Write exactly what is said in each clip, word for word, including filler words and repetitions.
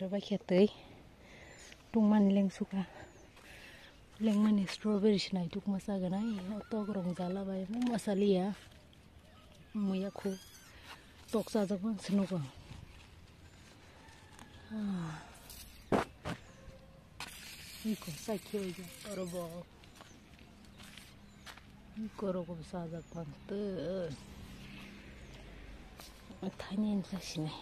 Bai khe twi tungmani lengsuka. Lengmani strawberry sinai tukma chaganai. O tok rong jala bai mo masaliya. Muya khu tok chajak bang se nugo. Ah. Iko sakhi oja oro bo. Iko rok bo chajak bang te. Thani ni sinai.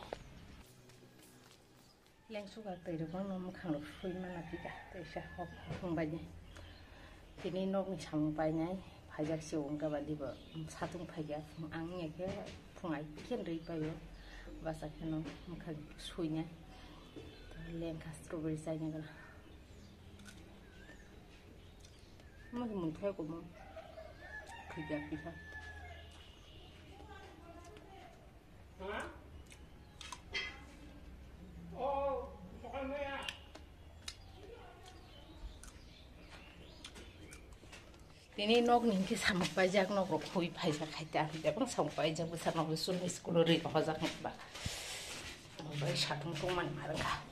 Lengsuka twi rwkno mwkhang rok sui mana pika tei sa hok hok bai nai. Tini nokni samung painai phaijak se wngkha ba dibo satung phaikha ang ya khe phung ai khe rwi paio basa kheno mwkhang suinai lengkha strawberry chaina gra. Mo mung thai ko mo phaikha pika. Tini nok ni hingke samung paijak nok rok khui phaijak hai ta hingke bang samung paijak bwsa nok suni school ri hojak ba bai satung tong man marga.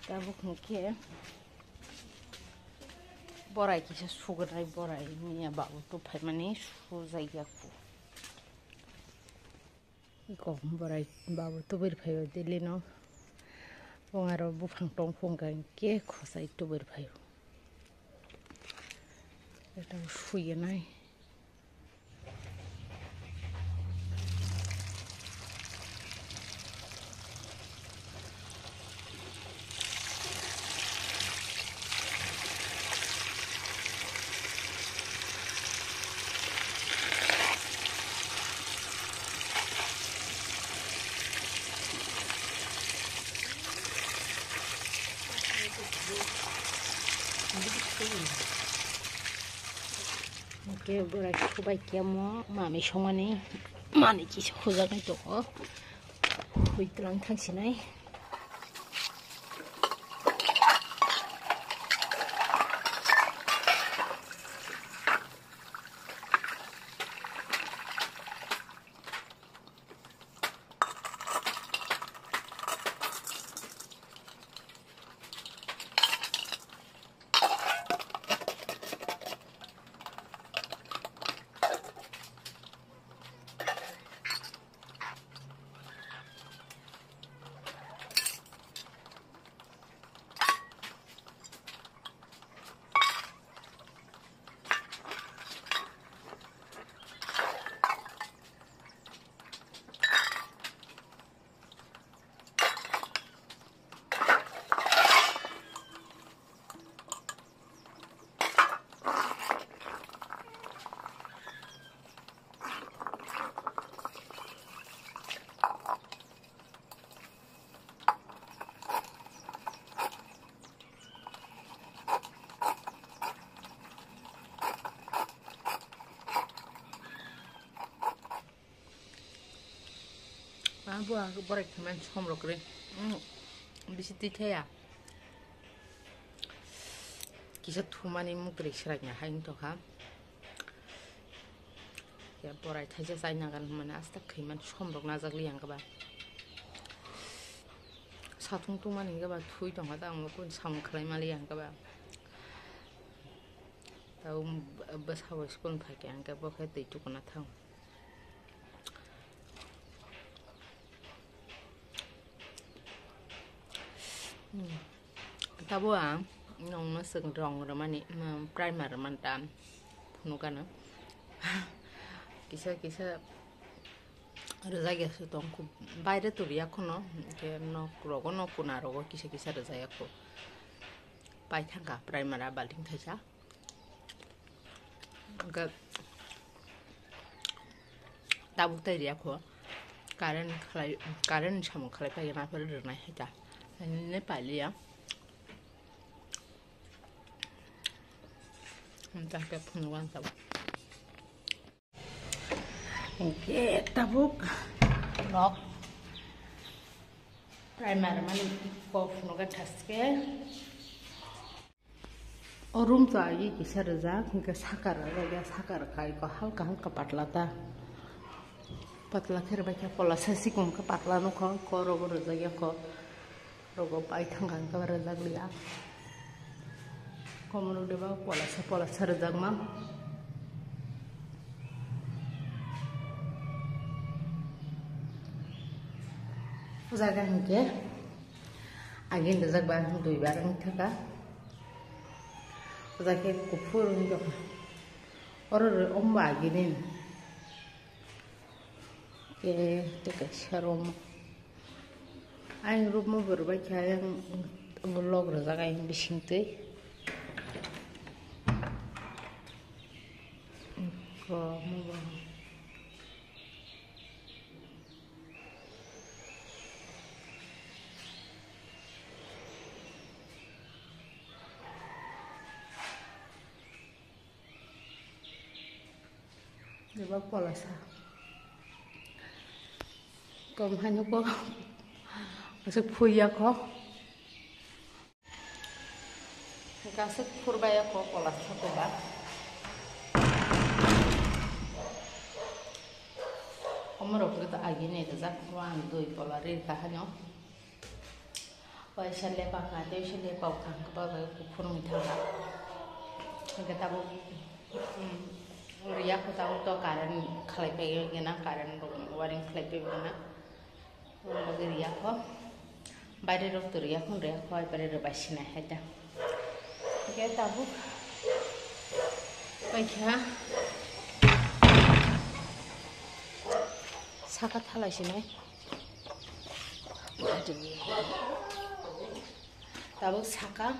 Tabuk hingke borai kisa sugunai borai miya babu tu phaimani sujai yaku. Iko borai babu tubui phaio delino. Bong aro buphang tongphung hingke khosai tubui phaio. Eta suye nai. Hingke borai subai kemo manui songmani manui kisa hujaknai tongo. Hui twlang thangsinai. Abo ang borai thumani som rok ri. Mm, bisi twi thaya. Kisa thumani mukri srainya hai wngtokha. Ya borai thaisa chaina gan mane asta khaiman som rok najak li ang kaba. Satung tungmani hingke ba thui tongkha ta ang bo kun samung khlai mali ang kaba. Tau bwsa bai spoon phaikhe ang khe bo khe twi tukuna thang. Hmm. Tabuk ang nongno chwng rong rwmani, mm, primer rwmani ta phunukgano. Kisa kisa rwjak ya se tong, baire turiya khono, hwnkhe nok rogo, nok kuna rogo kisa kisa rwjak ya kho. Pai thangkha primer a balting thaisa. Hwnkhe tabuk tai riya kho. Current khlai, current ni samung khlai paikhe naphar rwnai hai ta. Ani ne pailiya. Hwnkhe phunukgo ang tabuk. Hwnkhe tabuk nok primer mani kok phunukgo thaske. O room to agi kisa rijak, hwnkhe saka rwjak ya, saka rwkha iko halka halka patla ta. Patla khe rwbaikha, pola sa sikung khe patla nukho, kok rogo rwjakya kho, rogo pai thangkha hwnkhe rwjakliya. Komorok deba pola sa, pola sa rwjakma. O jaga hinkhe agini rwjak ba duibar wngthaka. O jaga khe kuphur wngtokha. Oro rw-, omba agini. E, tei kaisa room. Ayang room o bo rwbaikha, ayang log rwjak ayang bisingtwi. Ko, mo bo. Eba pola sa. Kom haino ko. Aswk phuya ko. Aswk phurba ya ko pola sa ko ba. Omorok to agini rwjak ko ang dui pola ri ka haino. Waisa lepakha, tei waisa lepakha, hwnkhe babai kuphur wngwi thangkha. Hwnkhe tabuk, um, rwya kho tabuk to current khlai pai gana, current rok wiring khlai pai gana. Aboni bagwi rwya kho. Baire rok to rwya kho, rwya kho, ekbare rwbai sinai hai da. Hwnkhe tabuk paikha saka thalai sinai. Tabuk saka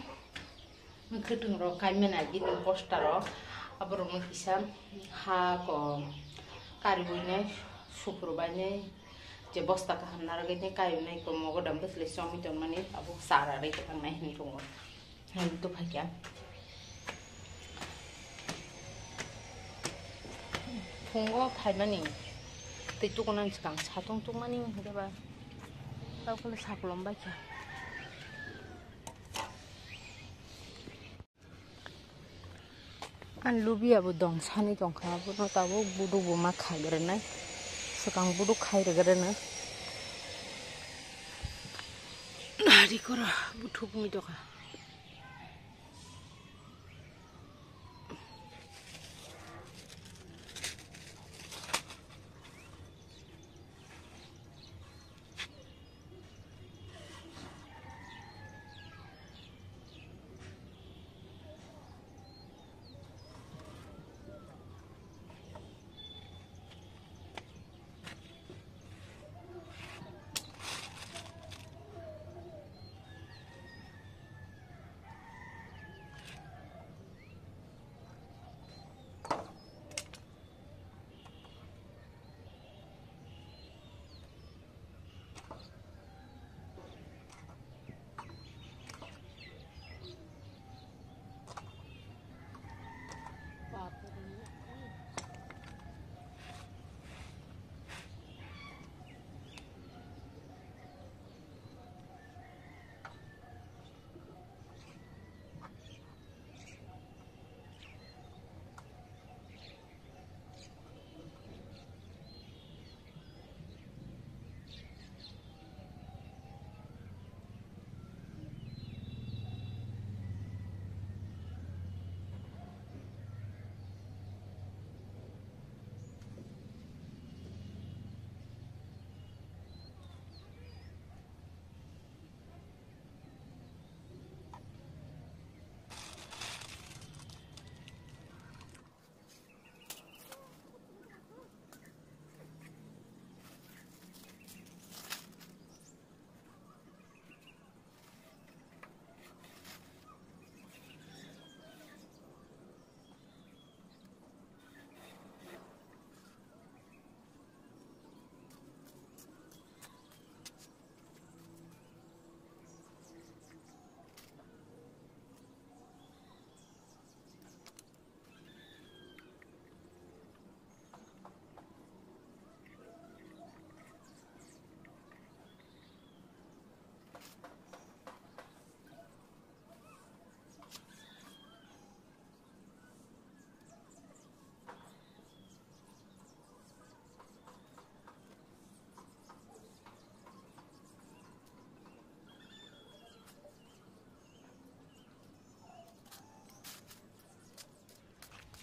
mwkhwtwng rok kaimani agini poster o, aborok no kisa ha ko kariwi nai supru bai nai je bosta kaham narwgwi nai kaiwi nai ko mogodam bwsle chomwi tongmani abo chara ri kwthang nai hinwi tongo. Hai to phaikha. Phungo phaimani tei tukunani swkang satung tungmani hwnkhe ba tei khe sakolom baikha. Ang lubiya bo dong sani tongkha, abono tabuk buduk bo ma khagrwnai, swkang buduk khai rwgrwna. Nari koro buthuk wngwi tongkha.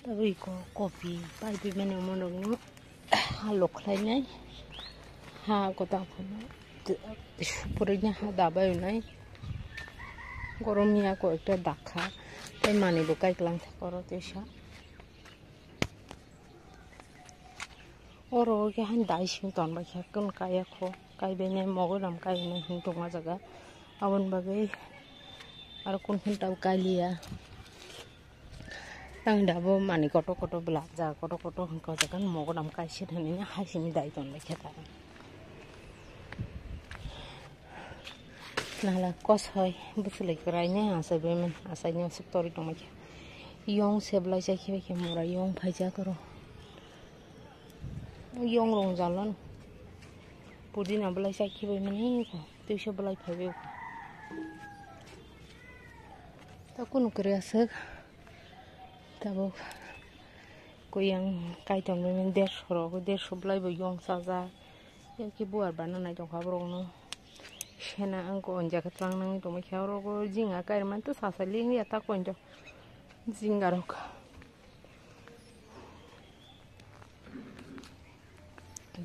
Tabuk iko kopi paipi mani omo nokno ha lok khlainai, ha kwtal phano suprwini ha dabai onai. Gorom ya ko ekta dakha tei mani bo kai klang thak oro teisa. Oro khe han dai sing ton bai khe kun kaya kho, kai bai nai mogo ram kai nai hin tongma jaga. Aboni bagwi aro kun kun tab kai liya. Tang da bo mani koto koto belak ja, koto koto hwnkha jaga mogo ram kai se thani hai simi dai ton bai khe ta. Nala kosoi bwswlwi kwraino achai bai mani, achaino aswk torwi tongma khe. Yong se belai chai khe bai khe mura yong phaijak oro. Yong rong jalon. Pudina belai chai khe bai mani ko, twisa belai phai bai ko. Ta kunu kwrwi aswk. Tabuk kuyang kaitor mimi derso rok, derso belai bo yong sajak. Yakhe buar bana nai tongkha borokno. Sena ang ko onjak twlang nangwi tongmai khe oro jinga kairman to sasa ling ya ta kointo jinga rok.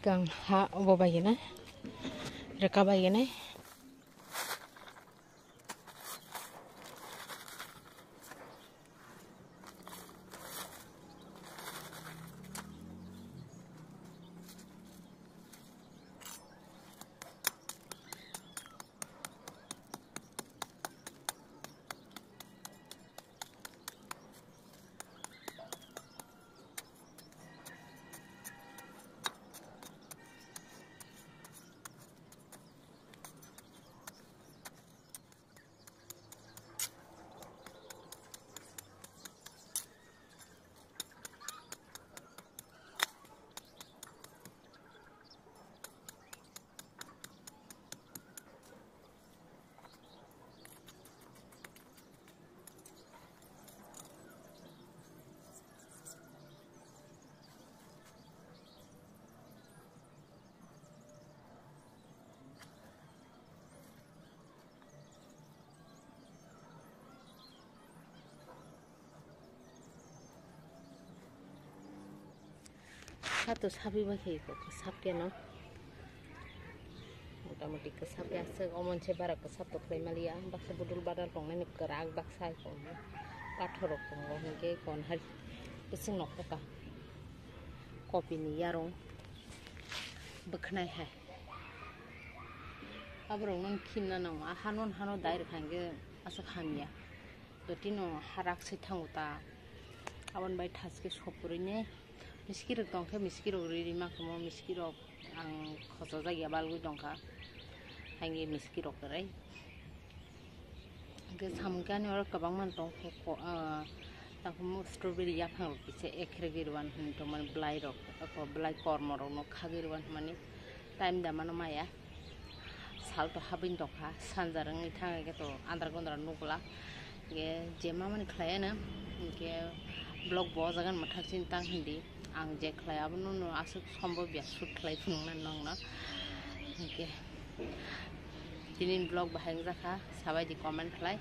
Gang ha obo bai gana reka bai gana. Sato sabi bai khe iko kwsap keno. Motamoti kwsap ya aswk, omo se bara kwsap to khlai maliya. Baksa budul badal tongnani kwrak baksa iko. Pathor rok tongo hinkhe kon hari bising nok kha. Kopi ni yarung bwkhnai hai. Aborok no khimna nango. A hano hano dai rwkha hinkhe aswk hamya. Totino harak se thango ta. Aboni bai thaske sopurine miskirok tongkhe miskirok ri rima kamo miskirok ang khochajak ya balgwi tongkha. Haini miskirok kwrwi. Hwnkhe samung khe ani oro kwbangma tongkha ko, ah, tangkhe strawberry yaphang rok kisa ekhrek rwani hinwi tongmani bwlai rok, belai kormo rok no khagwi rwani hinmani time da mano maya. Sal to habwini tongkha, sanjar wngwi thang khe to andra gondra nukla. Hwnkhe je mamani khlai ano, hwnkhe vlog bo o jaga ni mwthang sini tang hindi. Ang je khlai abono no aswk sombo biya shoot khlai phunukna nongno. Hwnkhe tini vlog bahai wngjakha, sabai di comment khlai.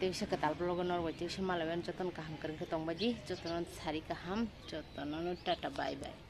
Tei bisa kwtal vlog no norbai tei bisa malaibai jotono kaham kwrwng khe tongbai di, jotono sari kaham, jotono no tata bye bye.